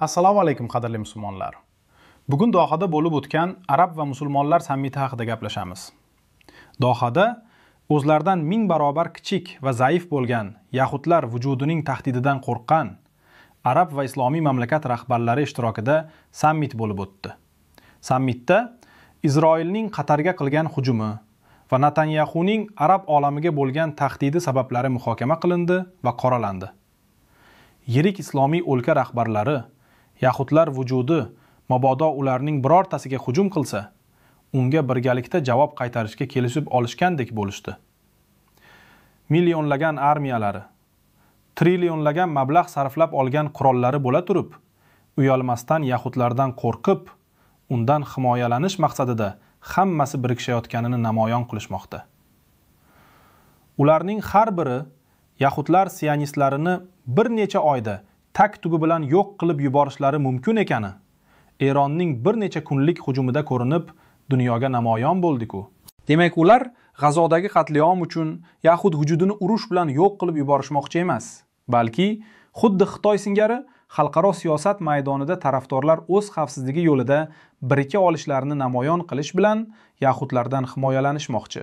Assalomu alaykum, qadrli musulmonlar. Bugun Dohada bo'lib o'tgan arab va musulmonlar sammiti haqida gaplashamiz. Dohada o'zlaridan 1000 barobar kichik va zaif bo'lgan yahudlar vujudining tahdididan qo'rqqan arab va islomiy mamlakat rahbarlari ishtirokida sammit bo'lib o'tdi. Sammitda Isroilning Qatarga qilgan hujumi va Netanyahuning arab olamiga bo'lgan tahdidi sabablari muhokama qilindi va qoralandi. Yirik islomiy o'lka rahbarlari yahudlar vujudi mabodo ularning birortasiga hujum qilsa, unga birgalikda javob qaytarishga kelishib olishgandek bo'lishdi. Millionlagan armiyalari, trillionlagan mablag' sarflab olgan qurollari bo'la turib, uyalmasdan yahudlardan qo'rqib, undan himoyalanish maqsadida hammasi birikishayotganini namoyon qilishmoqda. Ularning har biri yahudlar sionistlarini bir necha oyda tak tugi bilan yo'q qilib yuborishlari mumkin ekani Eronning bir necha kunlik hujumida ko'rinib, dunyoga namoyon bo'ldi-ku. Demak, ular G'azodagi qatliom uchun yahud vujudini urush bilan yo'q qilib yuborishmoqchi emas, balki xuddi Xitoy singari xalqaro siyosat maydonida tarafdorlar o'z xavfsizligi yo'lida birika olishlarini namoyon qilish bilan yahudlardan himoyalanishmoqchi.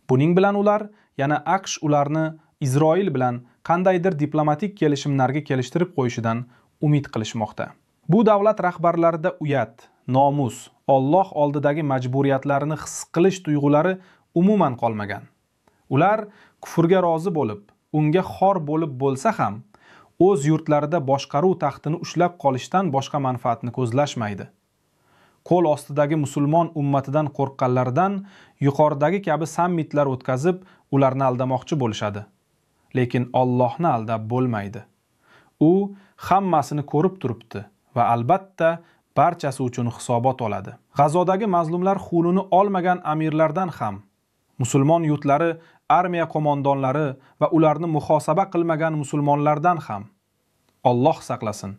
Buning bilan ular yana AQSh ularni Isroil bilan qandaydir diplomatik kelishimlarga kelishtirib qo'yishidan umid qilishmoqda. Bu davlat rahbarlarida uyat, nomus, Alloh oldidagi majburiyatlarini his qilish tuyg'ulari umuman qolmagan. Ular kufrga rozi bo'lib, unga xor bo'lib bo'lsa ham, o'z yurtlarida boshqaruv taxtini ushlab qolishdan boshqa manfaatni ko'zlashmaydi. Qo'l ostidagi musulmon ummatidan qo'rqqanlaridan yuqoridagi kabi sammitlar o'tkazib, ularni aldamoqchi bo'lishadi. Lekin Allohni aldab bo'lmaydi. U hammasini ko'rib turibdi va albatta barchasi uchun hisobot oladi. G'azodagi mazlumlar xunini olmagan amirlardan ham, musulmon yurtlari armiya qo'mondonlari va ularni muhosaba qilmagan musulmonlardan ham Alloh saqlasin.